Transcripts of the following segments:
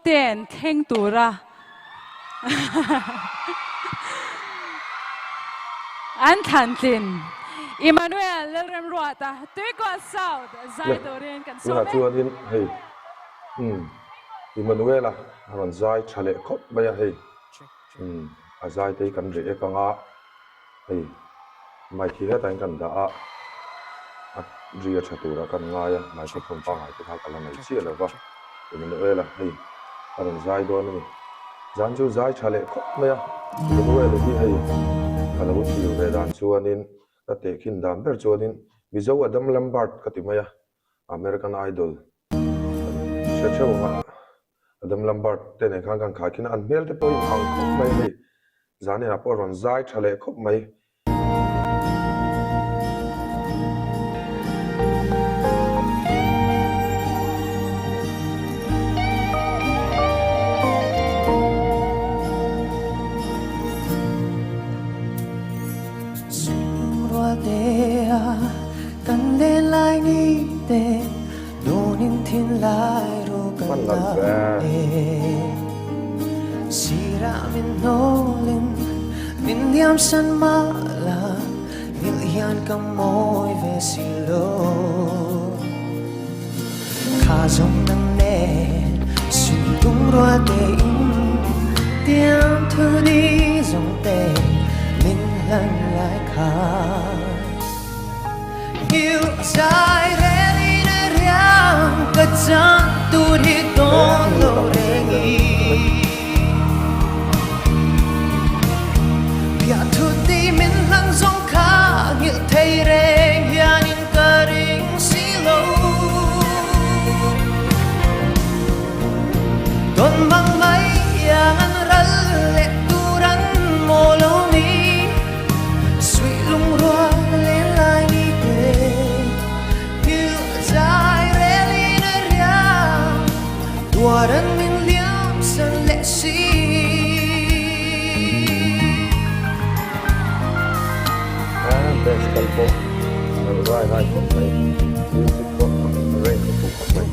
te'n thleng tura an thlan tlin Emmanuel Lalremruata Tuikua South zai turin kan sawm Tunah e. chuanin hei umm Emmanuel-a a rawn zai tha leh khawp mai a hei umm a zai te hi kan reh ek anga hei mic hi hetah hian kan dah a a ri a tha turah kan ngai a microphone pangngai te kha ka la nei chiah lo va Emmanuel-a hei a rawn zai dawn a ni. Zan chu zai tha leh khawp mai a Emmanuel-a hi hei ka lo thlir ve dan chuanin Ka tehkhin dan ber chuanin Mizo Adam Lambert ka ti mai a, American Idol kan hre theuh ang a, Adam Lambert te nen khan kan khaikhin a, an hmel te pawh in ang khawp mai a hei, zaninah pawh a rawn zai tha leh khawp mai. Hman lam ve. Bass kal pawh a lo rai rai khawp mai, music pawh a range a fuh khawp mai.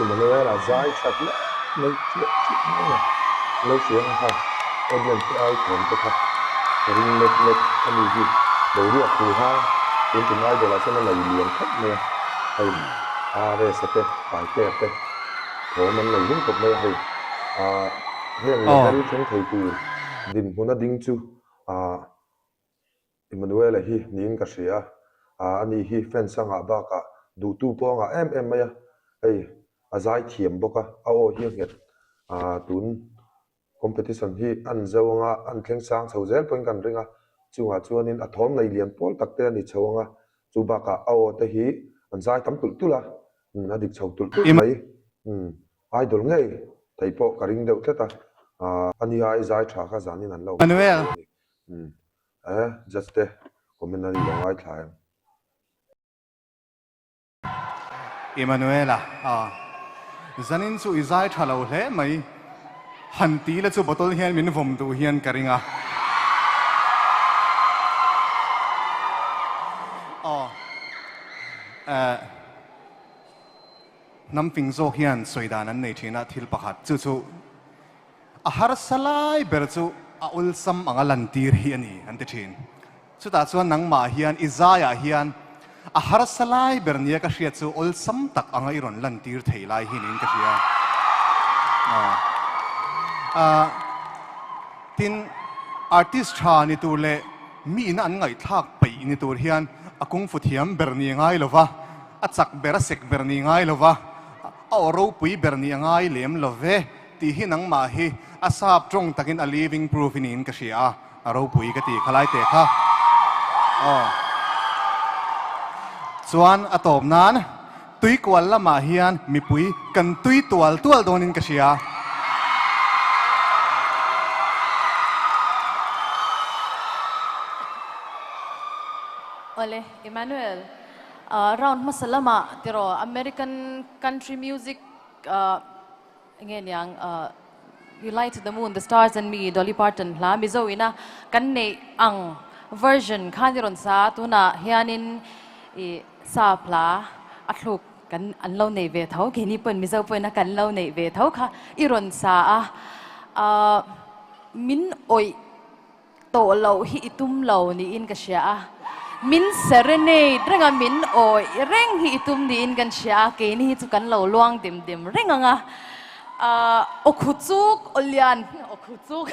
Emmanuel a zai that hle mai chiah chiah mai a, lo hria ang kha audience te au thawm te kha ring lek lek a ni hi boruak hu ha tun tum idol ah chuan a nei lian khawp mai a, hei RS-a te Taitea te. Thawm an nei hlum khawp mai a hei. Ahh heng level thleng thei tur dinhmun a ding chu ahh Emmanuel-a hi niin ka hria a, ahh ani hi fans a ngah bakah duhtu pawh a ngah em em mai a, hei a zai thiam bawk a, a aw hi a nghet ahh tun Competition hi an zo anga an thleng sang chho zel pawhin kan ring a, chungah chuanin a thawm nei lian pawl tak te a ni chho anga, chu bakah a aw te hi an zai tam tulh tulh a, umm a dik chho tulh tulh mai, umm idol ngei thei pawh ka ring deuh tlat a, aah a ni ai zai tha kha zanin an lo awm tawh a ni, umm eh judge te comment a ni lo ngaithla em. Emmanuela, A, zanin chu i zai tha lo hle mai. Han ti la chu bottle hian min vawm duh hian ka ring a. Aw, eh, hnam fing zawk hian sawi dan an nei thin a thil pakhat chu chu a harsa lai ber chu a awlsam anga lantir hi a ni an ti thin. Chutah chuan nangmah hian i zaiah hian a harsa lai ber nia ka hriat chu awlsam tak anga i rawn lantir thei lai hi niin ka hria. Aw. Tin, artist tha ni tur leh mi ina an ngaihthlak peih ni tur hian a kungfu thiam ber ni a ngai lo va, a chak ber a sek ber ni a ngai lo va, a aw ropui ber ni a ngai lem lo ve tih hi nangmah hi a sap tawng takin a living proof i niin ka hria a. A ropui ka ti khalai teh kha. Aw. Chuan a tawp nan tuikual lamah hian mipui kan tui tual tual dawnin ka hria. Awle, Emmanuel, round hmasa lamah tiraw American country music Enge niang You Lie to the Moon, The Stars and Me, Dolly Parton hla Mizo ina kan neih ang version khan i rawn sa a, tunah hianin i sap hla a thluk kan an lo nei ve tho, keini pawhin Mizo pawhin a kan lo neih ve tho kha i rawn sa a, ahh min awih Tawh loh hi i tum lo niin ka hria a, min serenade reng a, min awih reng hi i tum niin kan hria a, keini hi chu kan lo luang dim dim reng ang a, ahh aw khu chuk aw lian aw khu chuk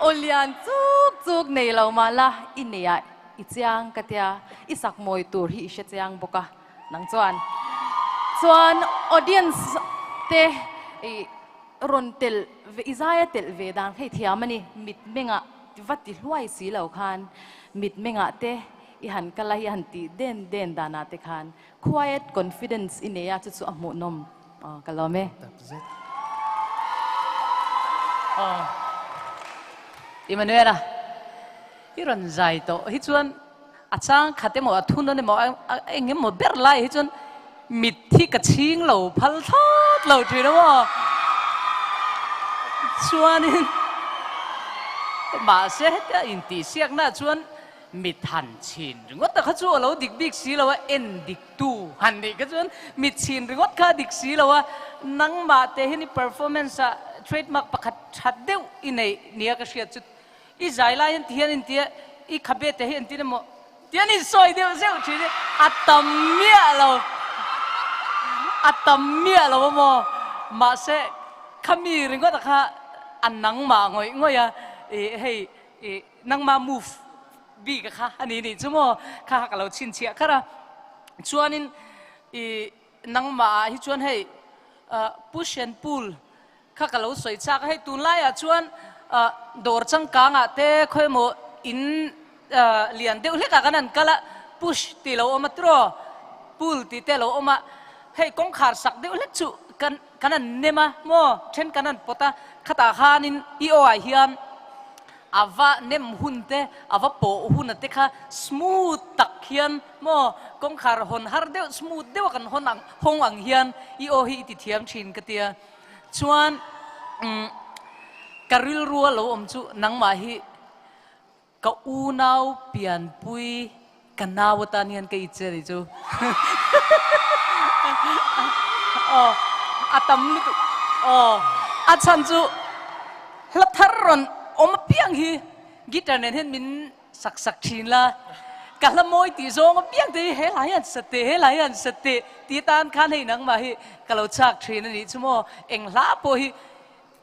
aw lian chuk chuk nei lo mah la i neiah i chiang ka tia, i sak mawi tur hi i hre chiang bawk a, nang chuan chuan audience te ih. Rawn telh ve, i zaia telh ve dan kha i thiam a ni. Mitmengah va ti hluai si lo khan mitmengah te i han kal a, i han tih den den danah te khan quiet confidence i nei a, chu chu a hmuhnawm ka lawm e. Aw Emmanuel-a, i rawn zai tawh hi chuan A chang khat emaw, a thunawn emaw, a eng emaw ber lai hi chuan mit hi ka chhing lo phal thlawt lo thin emaw. Chuanin mahse hetia intihsiaknaah chuan mit han chhin ringawt a kha chu a lo dik bik si lo a, en dik tu han nih kha chuan mit chhin ringawt kha a dik si lo a, nangmah te hian i performance ah trademark pakhat tha deuh i neih nia ka hriat chu I zai lai hian ti hian in tia, i khabe te hi entin emaw ti an insawi deuh zeuh thin hi a tam miah lo, a tam miah lo amaw? Mahse khami ringawt a kha a nangmah ngawih ngawih a, ih hei ih nangmah move bik a kha a ni nih chu maw? Kha kha ka lo chhinchhiah kher a, chuanin ih nangmah ah hi chuan hei push and pull Kha ka lo sawi chak a, hei tunlaiah chuan dawr changkangah te khawi emaw in lian deuh hlekah kan han kal a, push tih lo awm a tiraw, pull tih te a lo awm a, hei kawngkhar sak deuh hlek chu kan kan han nem a maw, then kan han pawt a, khatah khanin i aw ah hian a va nem hun te, a va pawh hun a te kha smooth tak hian maw kawngkhar hawn har deuh smooth deuh a kan hawn ang hawng ang hian i aw hi i ti thiam thin ka tia. Chuan umm ka rilru a lo awm chu nangmah hi ka unau pianpui ka nau atan hian ka itse ni chu aw a tam lutuk aw a chhan chu hla thar rawn awm apiang hi guitar nen hian min sak sak thin la. Ka hla mawi tih zawng apiang te hi he hla hi an sa teh, he hla hi an sa teh tih atan khan hei nangmah hi ka lo chak thin a nih chu maw? Eng hla pawh hi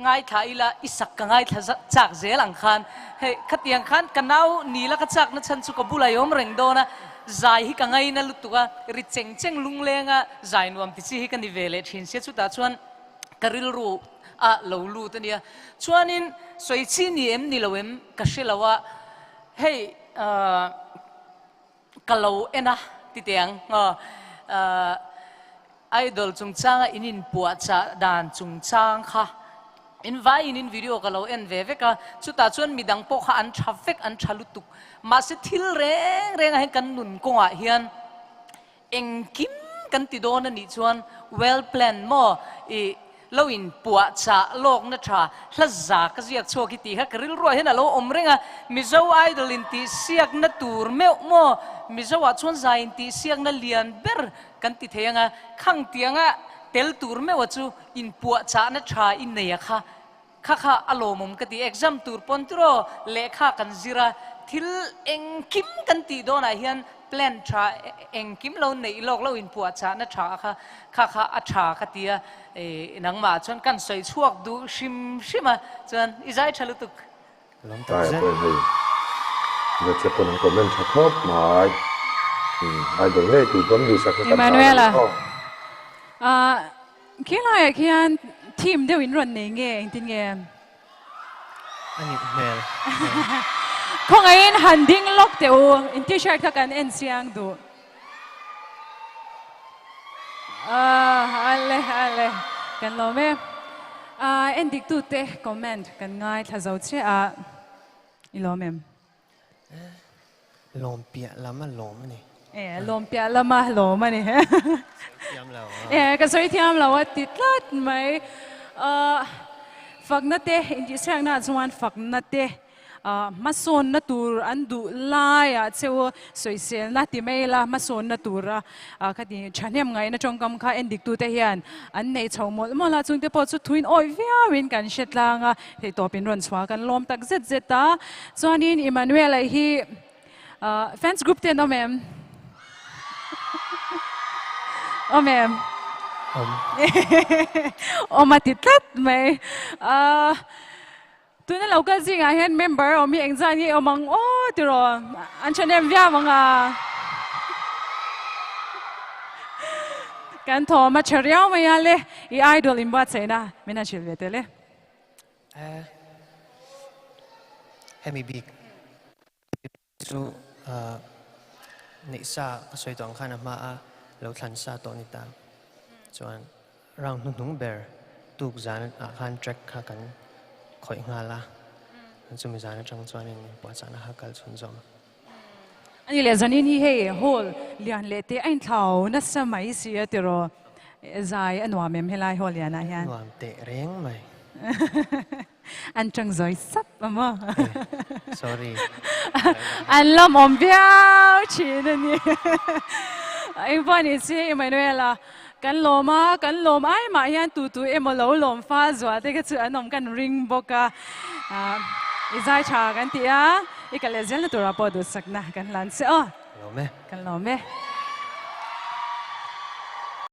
ngaithla ila i sak ka ngaithla chak zel ang khan hei khatiang khan ka nau nila ka chakna chhan chu ka bulah i awm reng dawn a, zai hi ka ngaina lutuk a, ri cheng cheng lunglenga zai nuam ti chi hi ka ni ve leh thin sia chutah chuan ka rilru a lo lut a nia. Chuanin sawi chi ni em ni lo em ka hre lo a, hei ka lo en a ti teh ang aw, idol chungchanga in inpuahchah dan chungchang kha in vaiin in video ka lo en ve vek a, chutah chuan midang pawh kha an tha vek an tha lutuk mahse thil reng rengah hian kan nun kawngah hian Engkim kan ti dawn a nih chuan well plan maw i lo in puah chah lawkna tha hla za ka ziak chhuak hi tih kha ka rilruah hian a lo awm reng a, Mizo Idol in tih siakna tur meuh maw Mizo ah chuan za in tih siakna lian ber kan ti thei ang a, khang tianga tel tur meuh a chu in puah chahna tha i nei a kha Kha kha a lawmawm ka ti, exam tur pawn tiraw lehkha kan zir a, thil engkim kan tih dawnah hian plan tha engkim lo neih lawk lo inpuahchahna tha kha kha kha a tha ka ti a, nangmah chuan kan sawi chhuak duh hrim hrim a, chuan i zai tha lutuk. Lawm tak Taia zet. pawhin hei Zetse pawn an comment tha khawp mai. Idol ngei tur pawn duhsakna kan hlan a ni Emmanuela. aw. Khi laiah khian theme deuh in rawn nei nge engtin nge? A nih hmel. Khawngaihin han ding lawk teh u, in t-shirt kha kan en chiang duh. Ale ale kan lawm e. En dik tute comment kan ngaithla zo chiah a, i lawm em? Lawm piah lam a lawm a ni. E, lawm piah lam a lawm a ni. Sawi thiam lo a. E, ka sawi thiam lo a ti tlat mai. Fakna te, intihsiakna ah chuan fakna te hmasawnna tur an duh laiah che u sawiselna ti mai ila hmasawnna tura Khati thahnem ngaihna tawngkam kha en diktute hian an nei chho mawlh mawlh a, chungte pawh chu thuin awih viauin kan hre tlang a, theihtawp in rawn chhuah kan lawm tak zet zet a. Chuanin Emmanuel-a hi fans group te an awm em? Awm em? Awm. Awm a ti tlat mai. Tuna lo kal zingah hian member awm hi engzat nge awm ang aw tiraw an thahnem viau ang a. Kan thawm a tha riau mai a le i idol in buatsaihna min han hrilh ve tel e. Hemi bik Chu neih sa ka sawi tawh ang khan a hma a lo thlan sa tawh ni ta. Chuan round hnuhnung ber tuk zan ah khan track kha kan khawih nghal a, chumi zan atang chuanin puahchahna kha kal chhun zawm. Ani leh zanin hi hei hall lian leh te a inthlau nasa mai si a tiraw zai a nuam em helai hall lianah hian? Nuam teh reng mai. An tang zawi sap a maw? Sorry. An lawmawm viau thin a ni. Engpawh ni si Emmanuel-a kan lawm a, kan lawm ai mah hian tu tu emaw lo lawm fa zual te kha chu an awm kan ring bawk a. I zai tha kan ti a, i kal leh zelna turah pawh duhsakna kan hlan che aw. Lawm e. Kan lawm e.